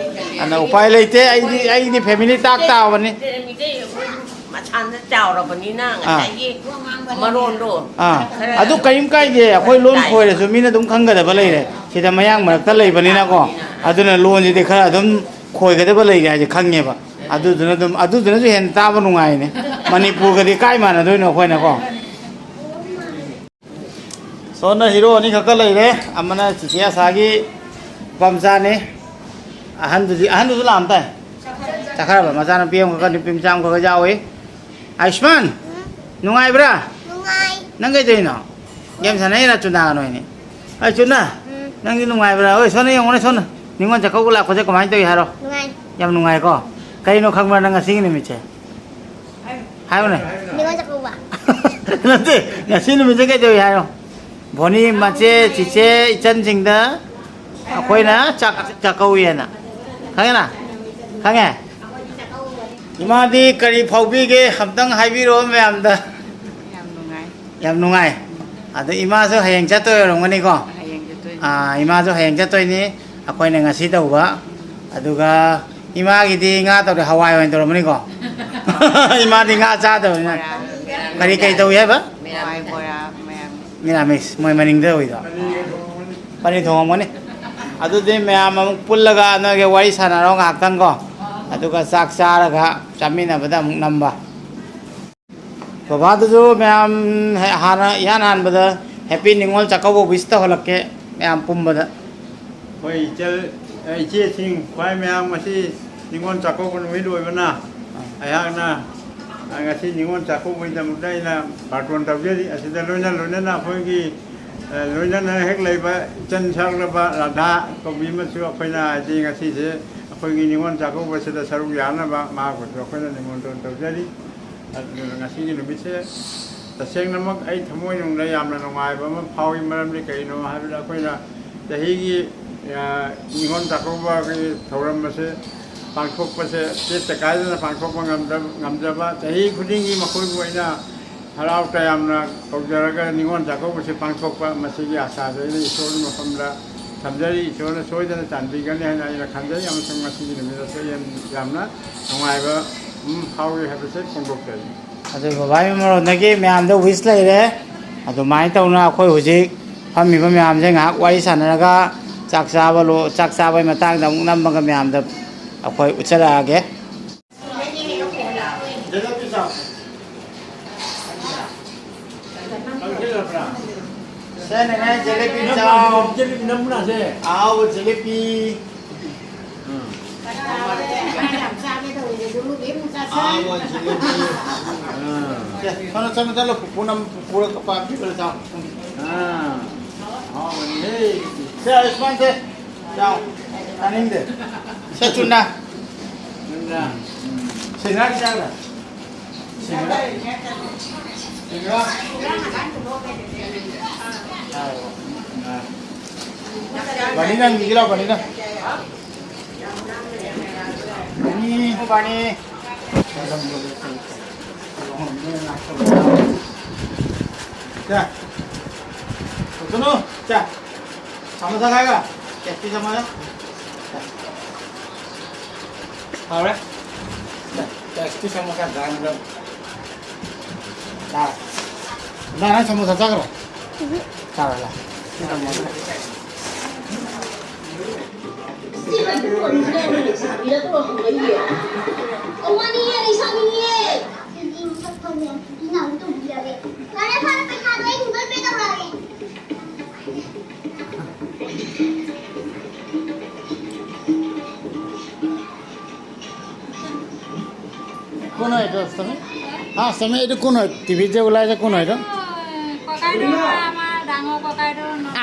ꯑꯗꯨꯅ ꯎꯄꯥꯏ ꯂꯩꯇꯦ, ꯑꯩꯗꯤ, ꯑꯩꯒꯤꯗꯤ ꯐꯦꯃꯤꯂꯤ ꯇꯥꯛ ꯇꯥꯕꯅꯤ꯫ ꯃꯤꯇꯩ ꯑꯩꯈꯣꯏ ꯃꯁꯥꯅ ꯆꯥꯎꯔꯕꯅꯤꯅ ꯑꯥ꯫ ꯉꯁꯥꯏꯒꯤ ꯃꯔꯣꯟꯗꯣ ꯑꯥ꯫ ꯈꯔ ꯑꯗꯨ ꯀꯔꯤꯝ ꯀꯥꯏꯗꯦ, ꯑꯩꯈꯣꯏ ꯂꯣꯟ ꯇꯥꯏ꯫ ꯈꯣꯏꯔꯁꯨ ꯃꯤꯅ ꯑꯗꯨꯝ ꯈꯪꯒꯗꯕ ꯂꯩꯔꯦ꯫ ꯁꯤꯗ ꯃꯌꯥꯡ ꯃꯔꯛꯇ ꯂꯩꯕꯅꯤꯅꯀꯣ, ꯑꯗꯨꯅ ꯂꯣꯟꯁꯤꯗꯤ ꯈꯔ ꯑꯗꯨꯝ ꯈꯣꯏꯒꯗꯕ ꯂꯩꯔꯦ ꯍꯥꯏꯁꯦ ꯈꯪꯉꯦꯕ꯫ ꯑꯗꯨꯗꯨꯅ ꯑꯗꯨꯝ, ꯑꯗꯨꯗꯨꯅꯁꯨ ꯍꯦꯟꯅ ꯇꯥꯕ ꯅꯨꯡꯉꯥꯏꯅꯦ꯫ ꯃꯅꯤꯄꯨꯔꯒꯗꯤ ꯀꯥꯏ ꯃꯥꯟꯅꯗꯣꯏꯅꯣ ꯑꯩꯈꯣꯏꯅꯀꯣ? ꯁꯣꯝꯅ ꯍꯤꯔꯣ ꯑꯅꯤꯈꯛꯀ ꯂꯩꯔꯦ, ꯑꯃꯅ ꯆꯤꯆꯦ ꯑꯁꯥꯒꯤ ꯅꯨꯄꯥ ꯃꯆꯥꯅꯤ꯫ ꯑꯍꯟꯗꯨꯗꯤ, ꯑꯍꯟꯗꯨꯁꯨ ꯂꯥꯛꯑꯝ ꯇꯥꯏ꯫ ꯆꯠꯈ꯭ꯔꯕ ꯃꯆꯥꯅꯨꯄꯤ ꯑꯃꯈꯛꯀ ꯅꯨꯄꯤ ꯃꯆꯥ ꯑꯃꯈꯛꯀ ꯌꯥꯎꯏ꯫ ꯑꯌꯨꯁꯃꯥꯟ, ꯅꯨꯡꯉꯥꯏꯕ꯭ꯔꯥ? ꯅꯨꯡꯉꯥꯏ꯫ ꯅꯪ ꯀꯩꯗꯧꯔꯤꯅꯣ? ꯒꯦꯝ ꯁꯥꯟꯅꯩꯔꯥ ꯆꯨꯅꯥꯒ ꯅꯣꯏꯅꯤ? ꯑꯩ ꯆꯨꯅꯥ, ꯎꯝ꯫ ꯅꯪꯗꯤ ꯅꯨꯡꯉꯥꯏꯕ꯭ꯔꯥ? ꯍꯣꯏ, ꯁꯣꯝꯗ ꯌꯦꯡꯉꯨꯅꯦ, ꯁꯣꯝꯗ꯫ ꯅꯤꯉꯣꯜ ꯆꯥꯛꯀꯧꯕ ꯂꯥꯛꯄꯁꯦ ꯀꯃꯥꯏꯅ ꯇꯧꯏ ꯍꯥꯏꯔꯣ? ꯅꯨꯡꯉꯥꯏ꯫ ꯌꯥꯝ ꯅꯨꯡꯉꯥꯏꯀꯣ? ꯀꯩꯅꯣ ꯈꯪꯕ꯭ꯔꯥ ꯅꯪ ꯉꯁꯤꯒꯤ ꯅꯨꯃꯤꯠꯁꯦ? ꯍꯥꯏꯌꯨꯅꯦ꯫ ꯅꯤꯉꯣꯜ ꯆꯥꯛꯀꯧꯕ꯫ ꯅꯠꯇꯦ, ꯉꯁꯤ ꯅꯨꯃꯤꯠꯁꯦ ꯀꯩꯗꯧꯏ ꯍꯥꯏꯌꯣ? ꯕꯣꯅꯤ, ꯃꯆꯦ, ꯆꯤꯆꯦ, ꯏꯆꯟꯁꯤꯡꯗ ꯑꯩꯈꯣꯏꯅ ꯆꯥꯛ, ꯆꯥꯛꯀꯧꯏꯅ꯫ ꯈꯪꯉꯦꯅ? ꯈꯪꯉꯦ? ꯏꯃꯥꯗꯤ ꯀꯔꯤ ꯐꯥꯎꯕꯤꯒꯦ? ꯑꯝꯇꯪ ꯍꯥꯏꯕꯤꯔꯛꯑꯣ ꯃꯌꯥꯝꯗ꯫ ꯌꯥꯝ ꯅꯨꯡꯉꯥꯏ꯫ ꯌꯥꯝ ꯅꯨꯡꯉꯥꯏ꯫ ꯑꯗꯣ ꯏꯃꯥꯁꯨ ꯍꯌꯦꯡ ꯆꯠꯇꯣꯏ ꯑꯣꯏꯔꯝꯒꯅꯤꯀꯣ? ꯍꯌꯦꯡ ꯆꯠꯇꯣꯏꯅꯤ꯫ ꯑꯥ, ꯏꯃꯥꯁꯨ ꯍꯌꯦꯡ ꯆꯠꯇꯣꯏꯅꯤ꯫ ꯑꯩꯈꯣꯏꯅ ꯉꯁꯤ ꯇꯧꯕ꯫ ꯑꯗꯨꯒ ꯏꯃꯥꯒꯤꯗꯤ ꯉꯥ ꯇꯧꯔꯦ, ꯍꯋꯥꯏ ꯑꯣꯏꯅ ꯇꯧꯔꯝꯃꯅꯤꯀꯣ? ꯏꯃꯥꯗꯤ ꯉꯥ ꯆꯥꯗꯕꯅꯤꯅ꯫ ꯕꯣꯔꯥ꯫ ꯀꯔꯤ ꯀꯔꯤ ꯇꯧꯏ ꯍꯥꯏꯕ? ꯍꯋꯥꯏ ꯕꯣꯔꯥ ꯃꯌꯥꯝ꯫ ꯃꯤꯔꯥꯃꯤꯁ, ꯃꯣꯏ ꯃꯅꯤꯡꯗ ꯇꯧꯏꯗꯣ꯫ ꯄꯅꯤꯔ ꯊꯣꯡꯉꯝꯒꯅꯤ꯫ ꯑꯗꯨꯗꯤ ꯃꯌꯥꯝ ꯑꯃꯨꯛ ꯄꯨꯜꯂꯒ ꯅꯣꯏꯒ ꯋꯥꯔꯤ ꯁꯥꯟꯅꯔꯣ ꯉꯥꯏꯍꯥꯛꯇꯪꯀꯣ, ꯑꯗꯨꯒ ꯆꯥꯛ ꯆꯥꯔꯒ ꯆꯥꯃꯤꯟꯅꯕꯗ ꯑꯃꯨꯛ ꯅꯝꯕ꯫ ꯕꯕꯥꯗꯨꯁꯨ ꯃꯌꯥꯝ ꯍꯦ-, ꯍꯥꯟꯅ ꯏꯍꯥꯟ ꯍꯥꯟꯕꯗ ꯍꯦꯄꯤ ꯅꯤꯉꯣꯜ ꯆꯥꯛꯀꯧꯕ ꯋꯤꯁ ꯇꯧꯍꯜꯂꯛꯀꯦ ꯃꯌꯥꯝ ꯄꯨꯝꯕꯗ꯫ ꯑꯩꯈꯣꯏ ꯏꯆꯜ-, ꯏꯆꯦꯁꯤꯡ ꯈ꯭ꯋꯥꯏ ꯃꯌꯥꯝ ꯉꯁꯤ ꯅꯤꯉꯣꯜ ꯆꯥꯛꯀꯧꯕ ꯅꯨꯃꯤꯠ ꯑꯣꯏꯕꯅ ꯑꯩꯍꯥꯛꯅ ꯉꯁꯤ ꯅꯤꯉꯣꯜ ꯆꯥꯛꯀꯧꯕꯒꯤꯗꯃꯛꯇ ꯑꯩꯅ ꯕꯥꯔꯇꯣꯟ ꯇꯧꯖꯔꯤ꯫ ꯑꯁꯤꯗ ꯂꯣꯏꯅ ꯂꯣꯏꯅꯅ ꯑꯩꯈꯣꯏꯒꯤ, ꯑ, ꯂꯣꯏꯅꯅ ꯍꯦꯛ ꯂꯩꯕ ꯏꯆꯟ ꯁꯛꯂꯕ ꯔꯥꯙꯥ ꯀꯧꯕꯤ ꯑꯃꯁꯨ ꯑꯩꯈꯣꯏꯅ ꯍꯥꯏꯗꯤ ꯉꯁꯤꯁꯦ ꯑꯩꯈꯣꯏꯒꯤ ꯅꯤꯉꯣꯜ ꯆꯥꯛꯀꯧꯕꯁꯤꯗ ꯁꯔꯨꯛ ꯌꯥꯅꯕ ꯃꯍꯥꯛꯄꯨꯁꯨ ꯑꯩꯈꯣꯏꯅ ꯅꯤꯃꯟꯇ꯭ꯔꯣꯟ ꯇꯧꯖꯔꯤ꯫ ꯑꯗꯨꯅ ꯉꯁꯤꯒꯤ ꯅꯨꯃꯤꯠꯁꯦ ꯇꯁꯦꯡꯅꯃꯛ ꯑꯩ ꯊꯃꯣꯏꯅꯨꯡꯗ ꯌꯥꯝꯅ ꯅꯨꯡꯉꯥꯏꯕ ꯑꯃ ꯐꯥꯎꯏ꯫ ꯃꯔꯝꯗꯤ ꯀꯩꯅꯣ ꯍꯥꯏꯕꯗ ꯑꯩꯈꯣꯏꯅ ꯆꯍꯤꯒꯤ, ꯑ, ꯅꯤꯉꯣꯜ ꯆꯥꯛꯀꯧꯕꯒꯤ ꯊꯧꯔꯝ ꯑꯁꯦ ꯄꯥꯡꯊꯣꯛꯄꯁꯦ ꯇꯦꯠꯇ ꯀꯥꯏꯗꯅ ꯄꯥꯡꯊꯣꯛꯄ ꯉꯝꯗꯕ, ꯉꯝꯖꯕ, ꯆꯍꯤ ꯈꯨꯗꯤꯡꯒꯤ ꯃꯈꯣꯏꯕꯨ ꯑꯩꯅ ꯍꯔꯥꯎ ꯇꯌꯥꯝꯅ ꯀꯧꯖꯔꯒ ꯅꯤꯉꯣꯜ ꯆꯥꯛꯀꯧꯕꯁꯦ ꯄꯥꯡꯊꯣꯛꯄ, ꯃꯁꯤꯒꯤ ꯑꯥꯁꯥꯁꯦ ꯑꯩꯅ ꯏꯁꯣꯔꯒꯤ ꯃꯐꯝꯗ ꯊꯝꯖꯔꯤ꯫ ꯏꯁꯣꯔꯅ ꯁꯣꯏꯗꯅ ꯆꯥꯟꯕꯤꯒꯅꯤ ꯍꯥꯏꯅ ꯑꯩꯅ ꯈꯟꯖꯩ, ꯑꯃꯁꯨꯡ ꯉꯁꯤꯒꯤ ꯅꯨꯃꯤꯠ ꯑꯁꯤ ꯌꯥꯝ-, ꯌꯥꯝꯅ ꯅꯨꯡꯉꯥꯏꯕ ꯑꯃ ꯐꯥꯎꯏ ꯍꯥꯏꯕꯁꯦ ꯐꯣꯡꯗꯣꯛꯆꯔꯤ꯫ ꯑꯗꯨ ꯕꯕꯥꯒꯤ ꯃꯔꯣꯟꯗꯒꯤ ꯃꯌꯥꯝꯗ ꯋꯤꯁ ꯂꯩꯔꯦ꯫ ꯑꯗꯨꯃꯥꯏꯅ ꯇꯧꯅ ꯑꯩꯈꯣꯏ ꯍꯧꯖꯤꯛ ꯐꯝꯃꯤꯕ ꯃꯌꯥꯝꯁꯦ ꯉꯥꯏꯍꯥꯛ ꯋꯥꯔꯤ ꯁꯥꯟꯅꯔꯒ ꯆꯥꯛ ꯆꯥꯕ ꯂꯣ-, ꯆꯥꯛ ꯆꯥꯕꯒꯤ ꯃꯇꯥꯡꯗ ꯑꯃꯨꯛ ꯅꯝꯃꯒ ꯃꯌꯥꯝꯗ ꯑꯩꯈꯣꯏ ꯎꯠꯆꯔꯛꯑꯒꯦ꯫ ꯁꯦ, ꯅꯦꯅꯦ, ꯖꯤꯂꯤꯕꯤ ꯆꯥꯎ꯫ ꯖꯤꯂꯤꯕꯤ ꯅꯝꯕ꯭ꯔꯥ ꯁꯦ? ꯑꯍꯥꯎꯕ ꯖꯤꯂꯤꯕꯤ꯫ ꯎꯝ꯫ ꯑꯍꯥꯎꯕ ꯖꯤꯂꯤꯕꯤ꯫ ꯎꯝ꯫ ꯁꯦ, ꯁꯣꯝꯗ ꯆꯪꯉ ꯆꯠꯂꯣ, ꯄꯨꯄꯨꯅ ꯄꯨꯔꯒ ꯄꯥꯝꯕꯤꯕꯗ ꯆꯥꯎ꯫ ꯑꯥ꯫ ꯑꯍꯥꯎꯕꯅꯤꯍꯦ꯫ ꯁꯦ, ꯑꯌꯨꯁꯃꯥꯟ ꯁꯦ꯫ ꯆꯥꯎ꯫ ꯇꯥꯅꯤꯡꯗꯦ꯫ ꯁꯦ, ꯆꯨꯟꯅ꯫ ꯆꯨꯟꯅ꯫ ꯎꯝ꯫ ꯁꯤꯡꯍꯥꯔ ꯆꯥꯕ꯭ꯔꯥ? ꯁꯤꯡꯍꯥꯔ? ꯁꯤꯡꯍꯥꯔ? ꯑꯥ꯫ ꯕꯥꯅꯤ ꯅꯪ ꯃꯤꯒꯤ ꯂꯥꯎ, ꯕꯥꯅꯤ꯫ ꯕꯥꯅꯤ꯫ ꯆꯥ꯫ ꯆꯠꯅꯨ꯫ ꯆꯥ꯫ ꯁꯃꯣꯁꯥ ꯈꯥꯏꯒ? ꯀꯦꯁꯇꯤ ꯁꯃꯣꯁꯥ? ꯍꯥꯎꯔꯦ? ꯀꯦꯁꯇꯤ ꯁꯃꯣꯁꯥ ꯒ꯭ꯔꯥꯏꯟꯗꯔ꯫ ꯆꯥ꯫ ꯅꯪ ꯁꯃꯣꯁꯥ ꯆꯥꯈ꯭ꯔꯣ? ꯆꯥꯔꯣ, ꯂꯥ꯫ ꯁꯤ ꯁꯃꯣꯁꯥ꯫ ꯁꯤ ꯂꯩꯕ ꯂꯣꯏꯔꯕꯅꯦ, ꯂꯩꯁꯥꯕꯤꯅ ꯇꯧꯔꯛꯄ ꯂꯩꯌꯦ꯫ ꯇꯧꯃꯅꯤꯌꯦ, ꯂꯩꯁꯥꯕꯤꯅꯤꯌꯦ꯫ ꯑꯗꯨꯗꯤ ꯃꯁꯛ ꯈꯪꯗꯦ, ꯑꯗꯨꯗꯤ ꯅꯍꯥꯟ ꯇꯧꯕꯤꯔꯒꯦ꯫ ꯐꯔꯦ, ꯐꯔꯦ, ꯄꯩꯁꯥꯗꯣ ꯑꯩ Google Pay ꯇꯧꯔꯛꯑꯒꯦ꯫ কোন হয় এইটো, অষ্টমী? হা, অষ্টমী, এইটো কোন হয়? টিভিত যে ওলাই যে কোন হয় এইটো? ককাইদেউ, আমাৰ ডাঙৰ ককাইদেউ ন-,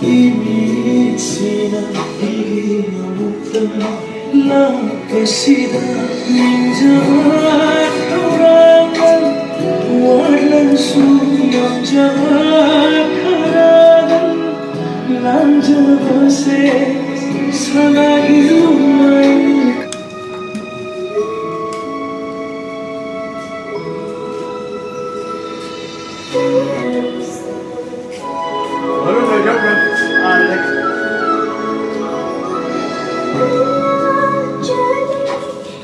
ꯏꯃꯤꯠꯁꯤꯅ ꯑꯩꯒꯤ ꯃꯃꯨꯠꯇ ꯂꯥꯛꯄꯁꯤꯗ ꯅꯤꯡꯖꯕ ꯊꯧꯔꯥꯡꯅ ꯋꯥꯠꯂꯁꯨ ꯉꯝꯖꯕ ꯈꯔꯗ ꯂꯥꯟꯖꯕꯁꯦ ꯁꯥꯟꯅꯔꯤꯕ ꯃꯩ꯫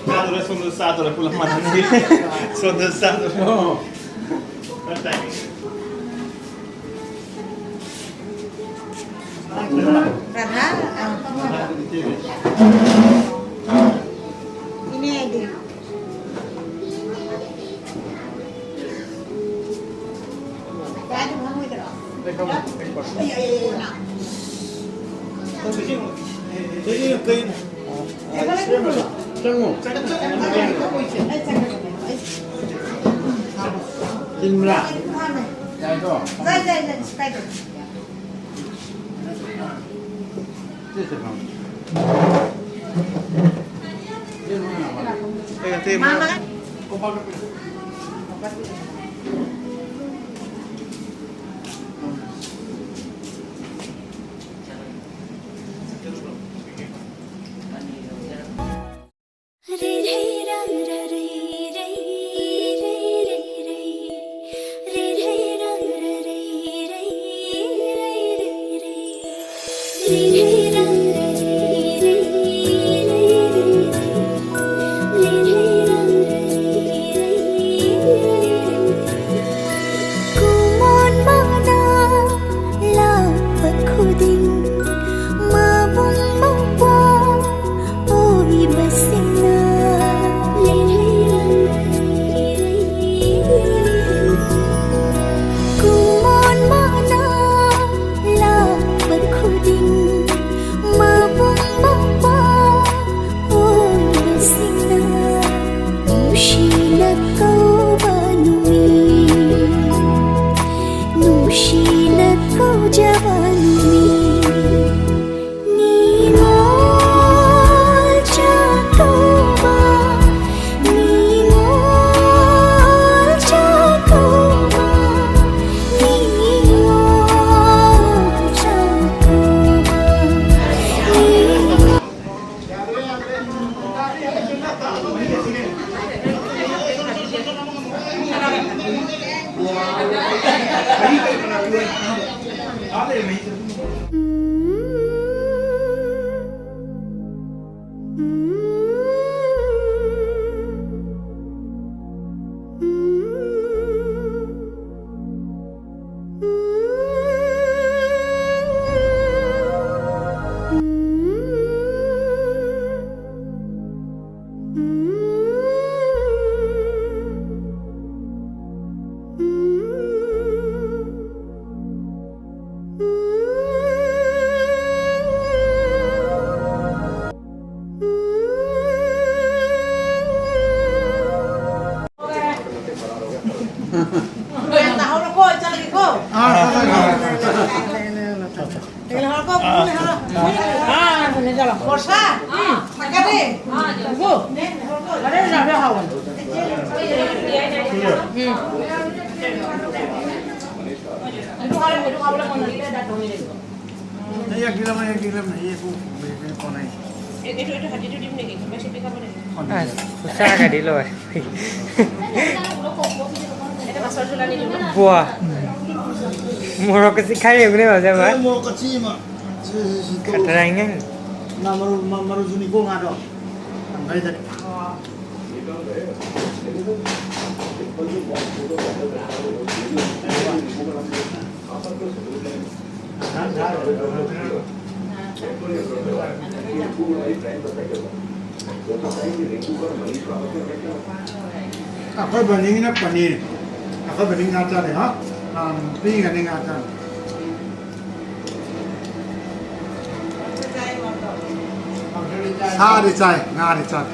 ꯆꯥꯗꯣꯔꯦ, ꯁꯣꯝꯗ ꯆꯥꯗꯣꯔꯦ, ꯄꯨꯂꯞ ꯃꯥꯟꯅꯅ꯫ ꯁꯣꯝꯗ ꯆꯥꯗꯣꯔꯦ꯫ ꯔꯥꯙꯥ, ꯑ, ꯏꯅꯦꯗꯤ꯫ ꯀꯥꯏꯗ ꯐꯝꯃꯣꯏꯗ꯭ꯔꯣ? ꯑꯩ, ꯑꯩ, ꯑꯩ, ꯑꯩ, ꯂꯥꯛꯑꯣ꯫ ꯆꯪꯉꯣ꯫ ꯑꯩ ꯆꯪꯒꯗꯕꯅꯦ꯫ ꯑꯩ ꯌꯥꯏ, ꯌꯥꯏ, ꯌꯥꯏ, ꯀꯩꯁꯨ ꯀꯥꯏꯗꯦ꯫ ꯃꯥ, ꯃꯥ꯫ ꯀꯨꯃꯣꯟ ꯃꯥꯅ ꯂꯥꯛꯄ ꯈꯨꯗꯤꯡ ꯃꯕꯨꯡ ꯃꯧꯄ꯭ꯋꯥ ꯑꯣꯏꯕꯁꯤꯡꯅ ꯀꯨꯃꯣꯟ ꯃꯥꯅ ꯂꯥꯛꯄ ꯈꯨꯗꯤꯡ ꯃꯕꯨꯡ ꯃꯧꯄ꯭ꯋꯥ ꯑꯣꯏꯕꯁꯤꯡꯅ ꯅꯨꯡꯁꯤꯅ ꯀꯧꯕ ꯅꯨꯃꯤꯠ, ꯅꯨꯡꯁꯤꯅ ꯀꯧꯖꯕ ꯅꯨꯃꯤꯠ꯫ ꯅꯤꯉꯣꯜ ꯆꯥꯛꯀꯧꯕ, ꯅꯤꯉꯣꯜ ꯆꯥꯛꯀꯧꯕ, ꯅꯤꯉꯣꯜ ꯆꯥꯛꯀꯧꯕ, ꯅꯤꯉꯣꯜ হ্যাঁ, চলো। বর্ষা, হুম। থাকা রে। গো। আরে, যাবে হাওয়া। হুম। একটু খাবো, একটু খাবো, মনে হলে এটা দমে রেখো। এই এক গ্রাম, এক গ্রাম, এই একটু, একটু কম। এ-, একটু, একটু হাঁটি টুটি নেই, কিংবা সেটা খাবো না। হ্যাঁ, চা খাই দিলো ভাই। এটা মাছৰ ঝোল আনি দিলো। Buah. Morok kasi kaya gune ba, ba? Morok kasi ma. Katarangan. Na maru, ma-, maru juni ko ngado. Ang gaya tadi. ꯑꯩꯈꯣꯏ ꯕꯅꯤꯒꯤꯅ ꯄꯅꯤꯔ, ꯑꯩꯈꯣꯏ ꯕꯅꯤ ꯉꯥ ꯆꯥꯗꯦ, ꯍꯥ? ꯑꯥ, ꯄꯤꯒꯅꯤ ꯉꯥ ꯆꯥꯗꯦ꯫ ꯁꯥꯗꯤ ꯆꯥꯏ, ꯉꯥꯗꯤ ꯆꯥꯗꯦ꯫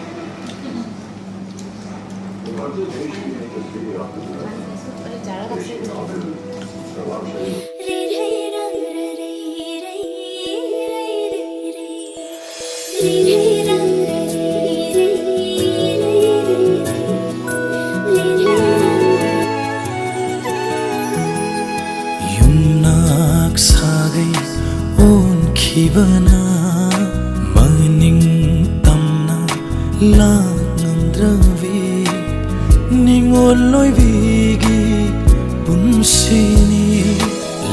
ꯌꯨꯝꯅꯥꯛ ꯁꯥꯒꯩ ꯑꯣꯟꯈꯤꯕꯅ ꯃꯅꯤꯡ ꯇꯝꯅ ꯂꯥꯛꯉꯝꯗ꯭ꯔꯕꯤ ꯅꯤꯡꯉꯣꯜ ꯑꯣꯏꯕꯤꯒꯤ ꯄꯨꯟꯁꯤꯅꯤ꯫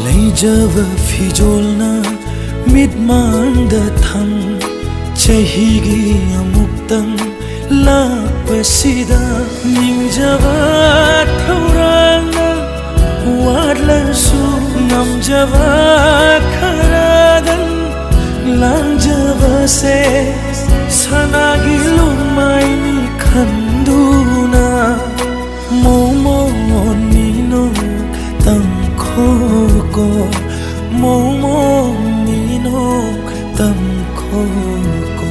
ꯂꯩꯖꯕ ꯐꯤꯖꯣꯜꯅ ꯃꯤꯠꯃꯥꯡꯗ ꯊꯝ ꯆꯍꯤꯒꯤ ꯑꯃꯨꯛꯇꯪ ꯂꯥꯛꯄꯁꯤꯗ ꯅꯤꯡꯖꯕ ꯊꯧꯔꯥꯡꯅ ꯋꯥꯠꯂꯁꯨ ꯉꯝꯖꯕ ꯈꯔꯗꯪ ꯂꯥꯡꯖꯕꯁꯦ ꯁꯅꯥꯒꯤ ꯂꯨꯃꯥꯏꯅꯤ ꯈꯟꯗꯨꯅ ꯃꯣꯃꯣꯟ ꯃꯤꯅꯣꯛ ꯇꯝꯈꯣꯀꯣ ꯃꯣꯃꯣꯟ ꯃꯤꯅꯣꯛ ꯇꯝꯈꯣꯀꯣ꯫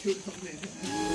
ꯁꯨ ꯊꯣꯛꯂꯦ꯫